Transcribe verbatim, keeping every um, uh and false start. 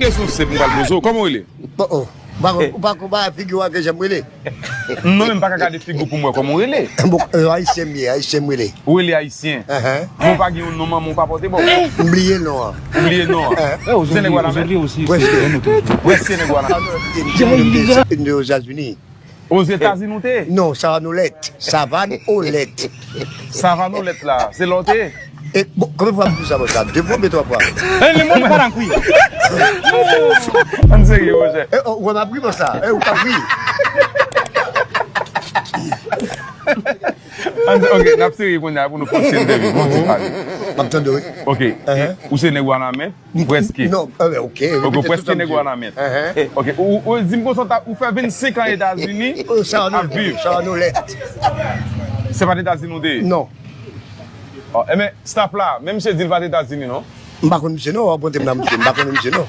Kesyon senp m pral poze w, kòman w rele? Oh, oh. Ou pa konn, ou pa konn, ou pa figi w a ke jan m rele? Non, men m pa ka gade figi w pou m wè kòman w rele. Bon, euh, Ayisyen m ye, Ayisyen m rele. Ou rele Ayisyen? Aham. Men w pa gen yon non manman w pa pote ba w? M bliye non an. Ou bliye non an? Eh. Ou se nèg Wanament? Prèske. Prèske nèg Wanament. Ah, non, m te, m te, m te Ozetazini. Ozetazini ou te? Non, Savanolèt. Savanolèt. Savanolèt la, se la w te? E, bon, konbyen fwa m di sa konsa? De fwa oubyen twa fwa? Eh, le monde parle en couille. Ann serye, monchè. Eh, oh, ou wè m ap ri konsa. Eh, ou p ap ri. Ann, ok, n ap serye kounye a pou nou fè yon ti entèvyou, pou nou ti pale. M ap tande, wi. Ok, ou se nèg Wanament? Prèske. Non, eh, ok, ok, ou prèske nèg Wanament. Ok, ou, ou di m konsa, ou fè vennsenk an Etazini ap viv. Savanolèt. Se pa t Etazini ou te ye? Non. Oh, enben, staff la, men misye di l pa t Etazini, non? M pa konn misye, non, w ap monte m nan misye, m pa konn misye, non.